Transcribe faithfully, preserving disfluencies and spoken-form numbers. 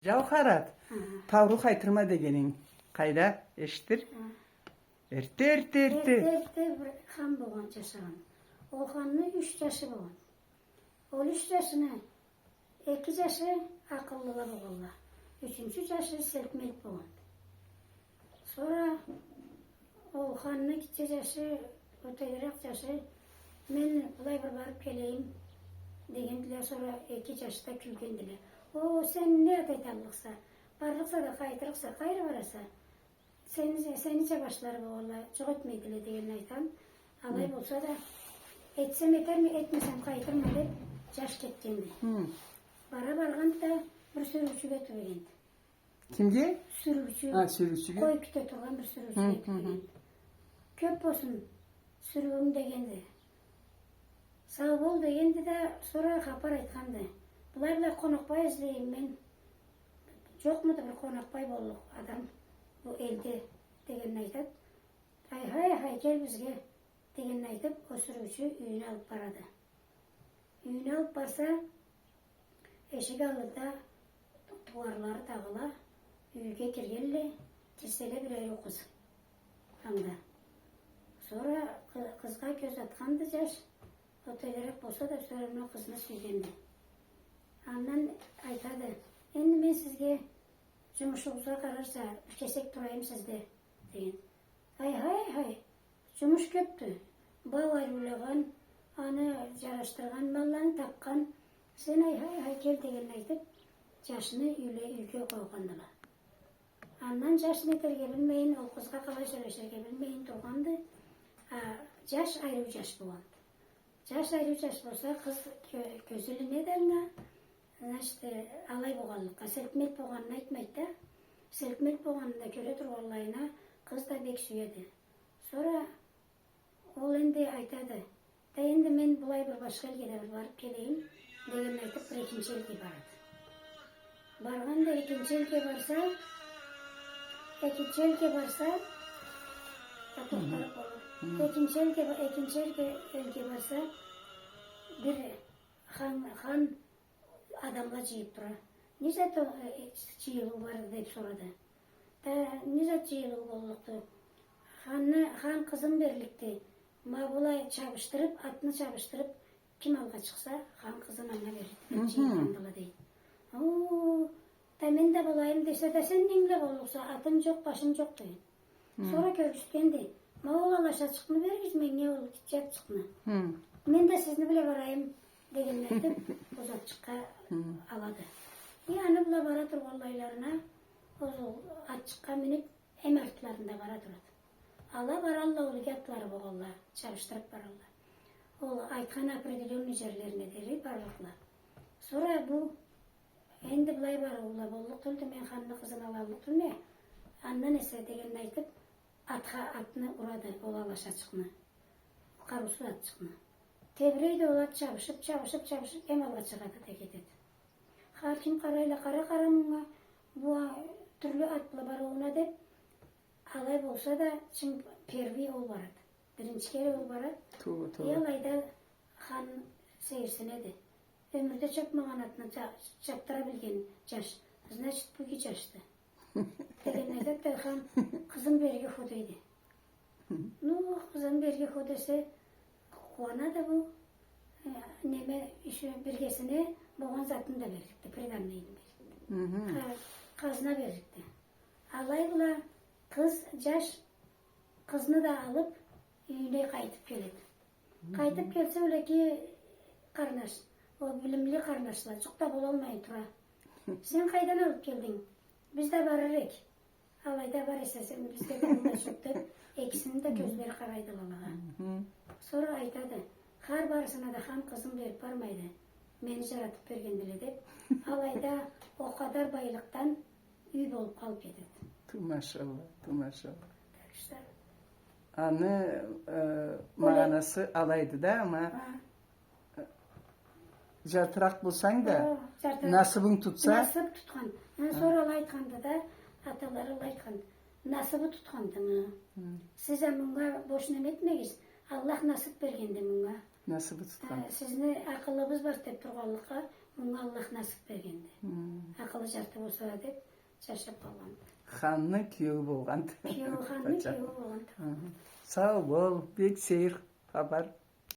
Джаухарат, хы, тауруху айтырма дегенинг къайда, эшитдир? Хы. Эртте, эртте, эртте. Эртте, эртте бир хан болгъан, джашагъан. Ол ханны юч джашы болгъан. Ол юч джашыны эки джашы акъыллыла болгъанла. Ючюнчю джашы селкмелик болгъан. Сора ол ханны гитче джашы, ол тегерек джашы, мен былай бир барып келейим дегендиле, сора эки джаш да кюлгендиле. О, сен не зат айталлыкъса, барлыкъса да къайтырыкъса, къайры бараса? Сени, сенича башлары болгъанла, джукъ этмейдиле дегенин айтхан. Алай болса да, этсем этерме, этмесем къайтырма деп, джаш кетгенди. Бара баргъанды да, бир сюрюучюге тюбегенди. Кимге? Сюрюучю. А, сюрюучюге. Къой кюте тургъан бир сюрюучюге тюбегенди. Кёп болсун сюрюуюнг дегенди. Сау бол дегенди да, сора хапар айтханды. Былай-былай къонакъбай излейме мен. Джокъмуду бир къонакъбай боллукъ адам бу элде дегенин айтады. Ай-хай, ай-хай, кел бизге дегенин айтып, ол сюрюучю юйюне алып барады. Юйюне алып барса, эшик аллында дууарлары тагъыла, юйге киргенле, тирселе бир ариу къыз анда. Сора къы-, къызгъа кёз атханды джаш, ол тегерек болса да, сора мына къызны сюйгенди. Андан айтады: «Энди мен сизге, джумушугъузгъа къарарча, бир кесек турайым сизде», — деген. Ай-хай, ай-хай, джумуш кёпдю. Бау ариулагъан, аны джарашдыргъан, малланы тапхан. Сен, ай-хай, ай-хай, кел дегенин айтып, джашны юйле-, юйге къойгъандыла. Андан джаш нетерге билмейин, ол къызгъа къалай сёлеширге билмейин тургъанды. А, джаш ариу джаш болгъанды. Джаш ариу джаш болса, къыз кё-, кёзю илинеди анга, значит, э, алай болгъанлыкъгъа, селкмелик болгъанын айтмайды да, селкмелик болгъанын да кёре тургъанлайына, къыз да бек сюеди. Сора ол энди айтады: «Да энди мен былай бир башха элге да бир барып келейим», — дегенин айтып, бир экинчи элге барады. Баргъанда экинчи элге барса, экинчи элге барса, да тохталып болур. Экинчи элге ба-, экинчи элге, элге барса, бир хан, хан адамла джыйып тура. «Не зат, э, э, джыйылыу барды?» — деп сорады. Да не зат джыйылыу боллукъду? Ханны, хан къызын берликди. Ма былай чабышдырып, атны чабышдырып, ким алгъа чыкъса, хан къызын анга берликди деп джыйылгъандыла, дейди. О, да мен да болайым десе да, сен ненг бла боллукъса, атынг джокъ, башынг джокъ, дейди. Сора кёргюзтгенди. Ма ол алашачыкъны беригиз меннге, ол гитче атчыкъны. Мен да сизни бла барайым, дегенин айтып, ол затчыкъгъа алады. И аны бла бара тургъанлайларына, ол атчыкъгъа минип, эм артларында бара турады. Ала баралла, ол иги атлары болгъанла, чабышдырып баралла. Ол айтхан определённый джерлерине дери барлыкъла. Сора бу: «Энди былай барыула боллукъ тюлдю, мен ханны къызын алаллыкъ тюлме. Андан эсе», — дегенин айтып, атха, атны урады, ол алашачыкъны. Къарыусуз атчыкъны. Тебирейди ол ат, чабышып, чабышып, чабышып, эм алгъа чыгъады да кетеди. Хар ким къарайла: «Къара, къара мунга, бу а, тюрлю атлы барыуна», — деп. Алай болса да, чынг первый ол барады. Биринчи кере ол барады. Туура, туура. И алайда хан сейирсинеди. Ёмюрде чапмагъан атны ча-, чапдыра билген джаш. Значит, бу иги джашды. Дегенлей да, хан къызын берирге хо дейди. Ну, къызын берирге хо десе, къууанады бу. Э, неме, иши биргесине болгъан затын да берликди, приданыйын берликди. Ха, хазна берликди. Алай бла къыз, джаш къызны да алып, юйюне къайтып келеди. Къайтып келсе, ол эки къарнаш, ол билимли къарнашла, джукъ да болалмай тура. «Сен къайдан алып келдинг? Биз да барыр эк. Алайда бар эсе, сен бизге да болмай джукъ», — деп, экисини да кёзлери къарайдыла алагъа. Сора айтады: «Хар барысына да хан къызын берип бармайды. Мени джаратып бергендиле», — деп. Алайда ол къадар байлыкъдан юй болуп къалып кетеди. Ту машалла, ту машалла. Так что. Аны, э, магъанасы алайды да, ама, э, джартыракъ болсанг да, насыбынг тутса. Насып тутхан. Ха, сора алай айтханды да, аталары алай айтхан. Насыбы тутханды ма. Сиз а мунга бош неме этмегиз. Аллах насып бергенди мунга. Насыбы тутхан. Э, сизни акъылыбыз бар деп тургъанлыкъгъа, Мынга Аллах насыб бергенди. Хы. Акъылы джарты болса да деб, джашаб къалгъанды. Ханны киеую болгъанды. Киеую, ханны киеую болгъанды. Хы. Сау бол, бек сейир хапар.